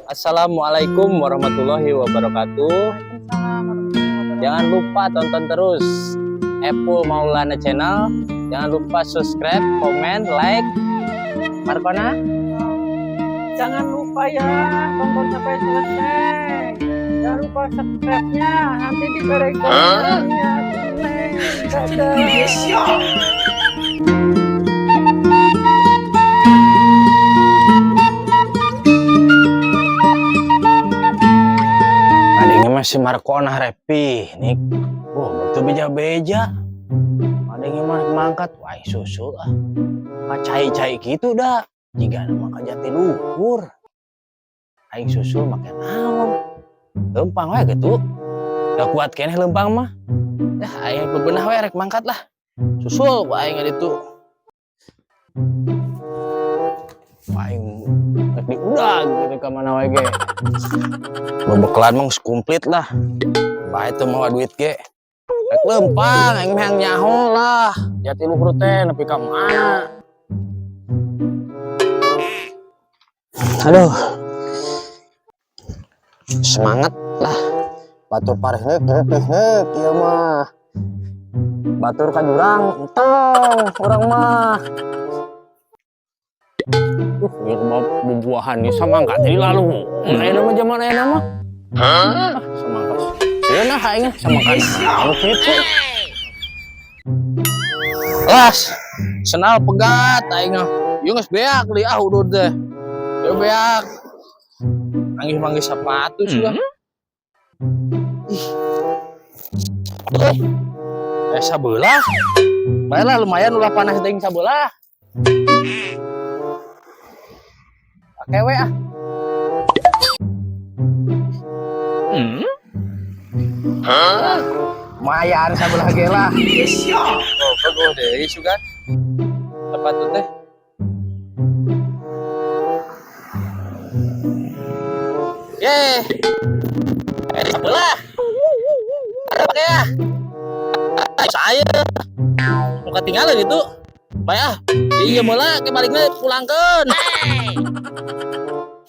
Assalamualaikum warahmatullahi wabarakatuh. Waalaikumsalam warahmatullahi wabarakatuh. Jangan lupa tonton terus Epul Maulana Channel. Jangan lupa subscribe, komen, like. Markona? Jangan lupa ya, tonton sampai selesai. Jangan lupa subscribe-nya, nanti diberi komentarnya. Dadah. Adanya masih Markona Repi. Nih, wah, betul beja-beja. Ada yang mah mangkat, wah susu ah. Cai-cai gitu dah. Jika nama ka Jatiluhur. Aing susul make naon? Lempang we gitu. Gak kuat keneh lempang mah. Ya aing bebenah we rek mangkat lah. Susul ku aing ditu. Aing rek diudag gitu ka mana we ge. Bebekalan mah geus komplit lah. Bae teu mawa duit ge. Rek lempang aing mah nyaho lah. Jatiluhur teh nepi ka mana. Aduh. Semangat lah. Batur parehneuk parehneuk ieu mah. Batur ka jurang entong urang mah. Ieu mah bubuahan nih samangka tadi lalu. Ayeuna mah zaman ayeuna mah. Hah? Samangka. Sieun ah aing samangka. Anu kitu. Las, senal pegat aing mah. Ieu geus beak deui ah udud teh. Ieu beak. Manggih-manggih sepatu sudah. Ih. Eh sabelah. Baiklah lumayan ulah panas teuing sabelah. Pake we ah. Lumayan sabelah ge lah. Oh, bagus deui sugan. Sepatu teh. Ye. Eh sabelah. Pakai ah. Saya mau ketinggalan itu. Bae ah. Iya mola ke baliknya pulangkeun.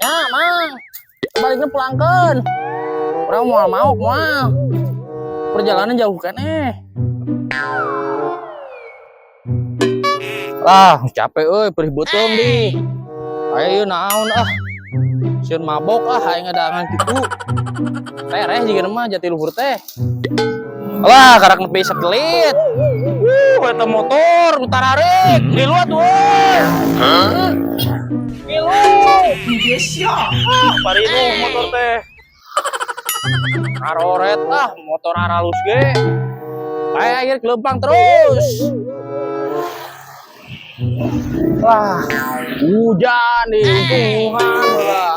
Ya, Mang. Baliknya pulangkeun. Urang mau mau moal. Perjalanan jauh kan eh. Lah, capek euy, perih beuteung di. Ayo naon ah. Sieun mabok ah aing ngadangan kitu. Tereh jiga mah Jatiluhur teh. Lah, karak nepi satelit. Eta motor nu tararik. Ngilu atuh euy. Ngilu. Ah, parinu motor teh. Aroret ah, motor aralus ge. Aya akhir kelempang terus. Wah, hujan nih, untungan lah.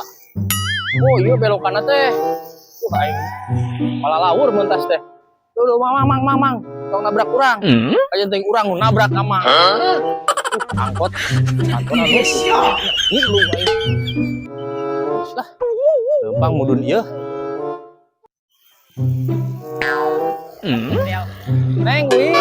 Oh iya belokanna teh. Aing malah lawur mentas teh. Duh, mang mang mang mang, tong nabrak urang. Aya teuing urang nu nabrak amang. Angkot, angkot anu. Ngilu aing. Geus lah. Lempang mudun ieu. Neng wih.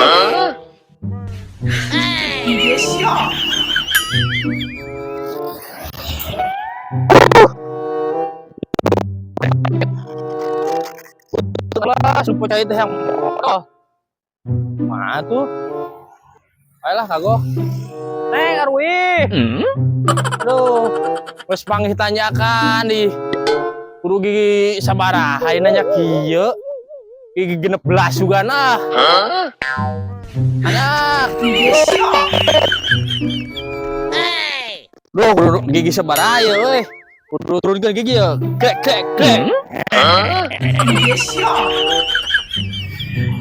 Lah, lupa cai teh yang oh. Mana tuh? Ayolah kago. Neng arwi. Aduh, geus panggih tanyakan di kudu gigi sabaraha ieu nanya kieu. Gigi 16 juga nah. Anak. Duh, kudu gigi sabaraha ieu euy. Kudu turunkeun gigi ya. Krek krek krek.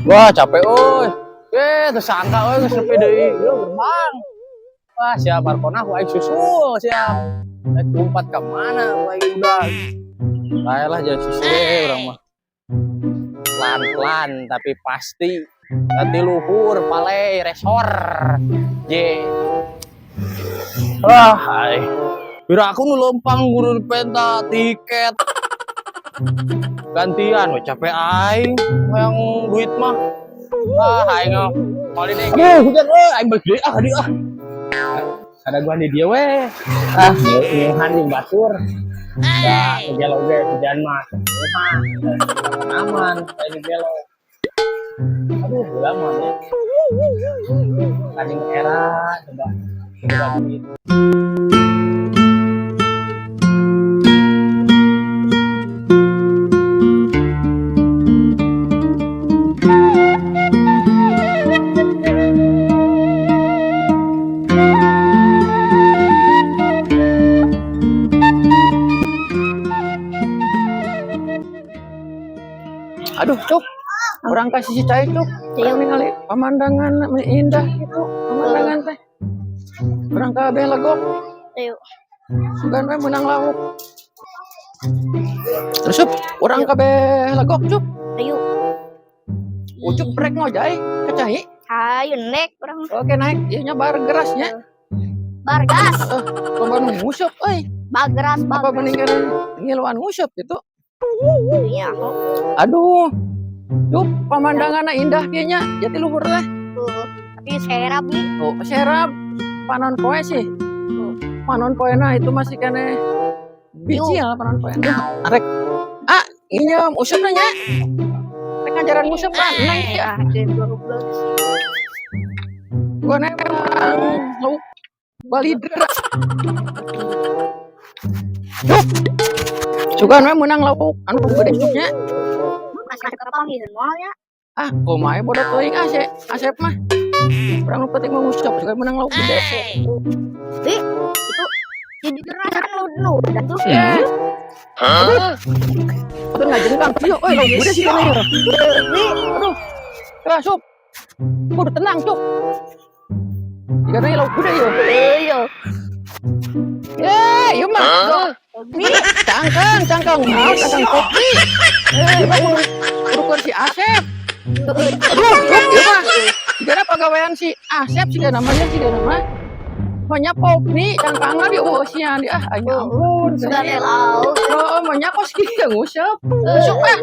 Wah, capek euy. Eh, tersangka euy geus nepi deui. Ieu gerbang. Wah, siap Markona ku aing susul siap. Rek lompat ka mana ku aing udah. Bae lah jangan susul deh urang mah. Pelan-pelan tapi pasti. Jatiluhur Pale Resor. J. Wah, ai. Pira aku nu lempang guru penta tiket. Gantian we capek aing yang duit mah. Ah, aing mah paling deh. Aduh, hujan euy, aing balik deui ah di ah. Ada gua di dia we. Ah, ngeuhan jeung batur. Ya, gelo ge hujan mah. Mah, aman, kayak gelo. Aduh, lama ya. Tadi era coba coba duit. Aduh, Cuk. Urang ka sisi cai, Cuk. Urang ningali pemandangan indah gitu, pemandangan teh. Urang kabeh legok. Ayo. Sugan we meunang lauk. Terus, Cup, urang kabeh legok, Cup. Ayo. Ucup rek ngojay ka cai. Ayo nek urang. Oke, naik. Ieu nya bargerasnya. Bargas. Loba nu nguseup euy. Bagras, Apa bagras. mendingan ngiluan nguseup gitu. Iya. Aduh. Cup, pemandangannya indah kayaknya. Jatiluhur teh. Tuh. Tapi serap nih. Oh, serap panon poe sih. Panon poena itu masih keneh biji ya panon poena. Arek. Ah, nginjem useup nya. Rek ngajaran nguseup kan, neng ya. Ah, Gua neng lauk balidra. Cuk. Sugan we meunang lauk anu gede cuknya. Masih kapanggih moal ya. Ah, kumaha bodoh teuing ah si Asep mah. Urang nu penting mah nguseup sugan meunang lauk gede. Ih, itu jadi kan lu nu dan tuh. Ya. Aduh. Aduh ngajengkang kieu euy lauk gede sih kana ieu. Aduh. Lah, Sup. Kudu tenang, Cuk. Jika nanya lauk gede ieu. Iya. Eh, ieu mah. Cangkang, cangkang, mau cangkang kopi. Eh, ieu mah ukur si Asep. Aduh, Cuk, ieu mah. Jika pagawean si Asep sih namanya sih nama. Banyak kopi, cangkangna di eusian di ah, ya ampun. Sudah lauk. Oh, banyak kos kieu nguseup. Nguseup ah.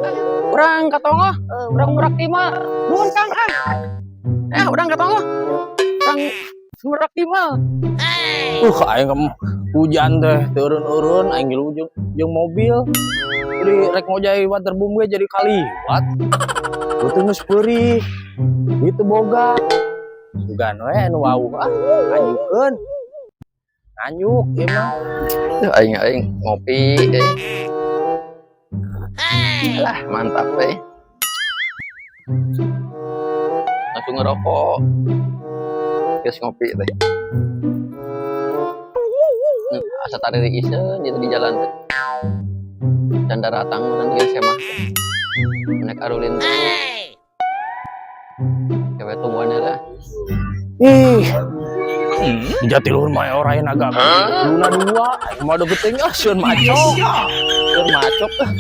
Urang katongoh, urang murak timal. Nuhun Kang ah. Eh, urang katongoh. Urang murak timal. Aing kamu hujan teh turun-urun aing ngilu jeung jeung mobil. Jadi rek ngojay waterboom ge jadi kaliwat. Beuteung geus peurih. Duit teu boga. Sugan we anu wawuh ah, nganyukeun. Nganyuk ieu mah. Duh, aing aing ngopi eh. Lah, mantap eh. Langsung ngerokok. Geus ngopi teh. Asa tadi iseun gitu di jalan teh. Dan daratang mun geus mah. Nek arulin. Kewe tungguan lah. Ih. Di Jatiluhur mah orang naga. Luna dua, aing mah geuting ah sieun macok. Sieun macok ah.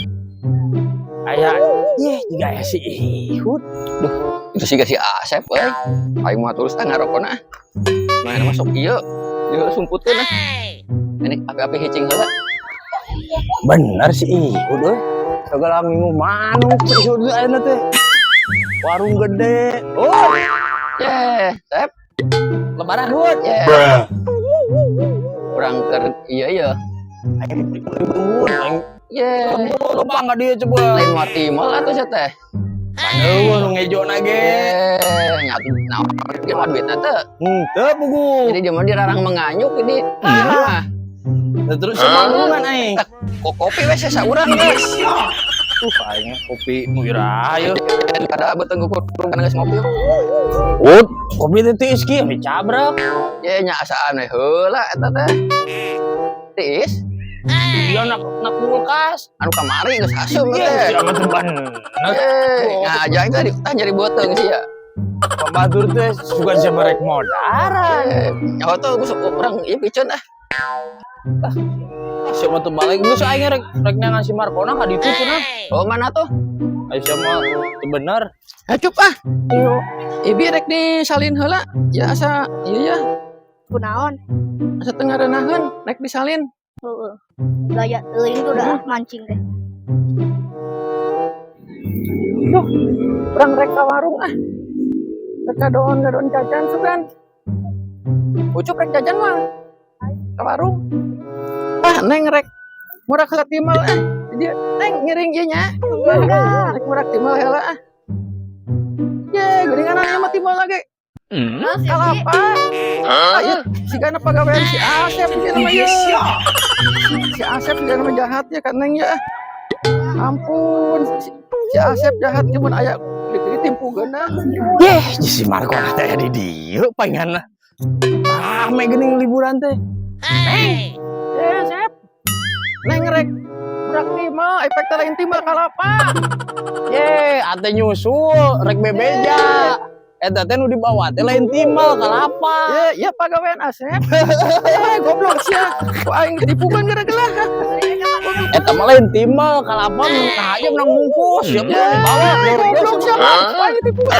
Aya, ih jiga aya si Ihud. Itu sih si Asep euy. Aing mah terus teh ngarokona. Mana masuk ieu. Ieu sumputkeun ah. Ini api-api hicing heula. Bener si Ihud euy. Segala minggu manuk si Ihud ge ayeuna teh. Warung gede. Oh, Ye, Sep. Lebaran Hud. Ye. Urang keur iya iya. Aing ribut, aing Ye. lupa nggak dia coba. Lain mati mal atuh sia teh. Eueuh nu ngejona ge. Eh, nyatu naon dia mah duitna teh. Henteu pugu. Jadi dia mah dirarang menganyuk ini. Ah, Nah, terus semangungan aing. kok kopi we saurang geus. Aing kopi nu ira ieu. Kada beuteung ukur kan geus ngopi. Ud, kopi teh tiis kieu dicabrak. Ye nya asaan we heula eta teh. Tiis Dia nak nak kulkas. Anu kamari geus asup Iya, teh. siapa tuh bener. Eh, ngajak tadi tah jadi beuteung sih ya. Pembatur teh suka siapa rek modaran. Eh, nyawa tuh geus urang ieu piceun ah. Siapa tuh balik geus aing rek rek neangan si Markona ka ditu cenah. Oh, mana tuh? Ayo siapa teu bener. Hacup ah. Ibi rek disalin heula. Ya asa iya ya, Kunaon? Asa teu ngarenaheun rek disalin. Heeh. Gaya teuing tuh udah mancing deh. Duh, urang rek ka warung ah. Rek kadoon-gadoon jajan sugan. Ucup rek jajan mah. Ka warung. Ah, neng rek Murak heula timal eh. Dia Neng, ngiring ieu nya. Enggak. Rek murak timal heula ah. Ye, geuningan ieu mah timal lagi. Terus ya, Bi. Kalapa. Ah, ieu sigana pagawean si Asep ieu mah ieu. Si Asep sigana mah jahat ya kan, Neng, ya. Ampun, si Asep jahat mun aya ditimpukeun. Yeh, si Marco teh di dieu palingan. Rame geuning liburan teh. Eh, Sep. Neng rek murak timal, efek teh lain timal, kalapa. Ye, ate nyusul rek bebeja. Eta teh nu dibawa teh lain timal, kalapa. Ya, ya pagawean Asep. Eh, goblok sia. Ku aing ditipukeun gara-gara. Eta mah lain timal, kalapa, nah aja menang bungkus. Ya, dibawa. Goblok sia. Ku aing ditipukeun.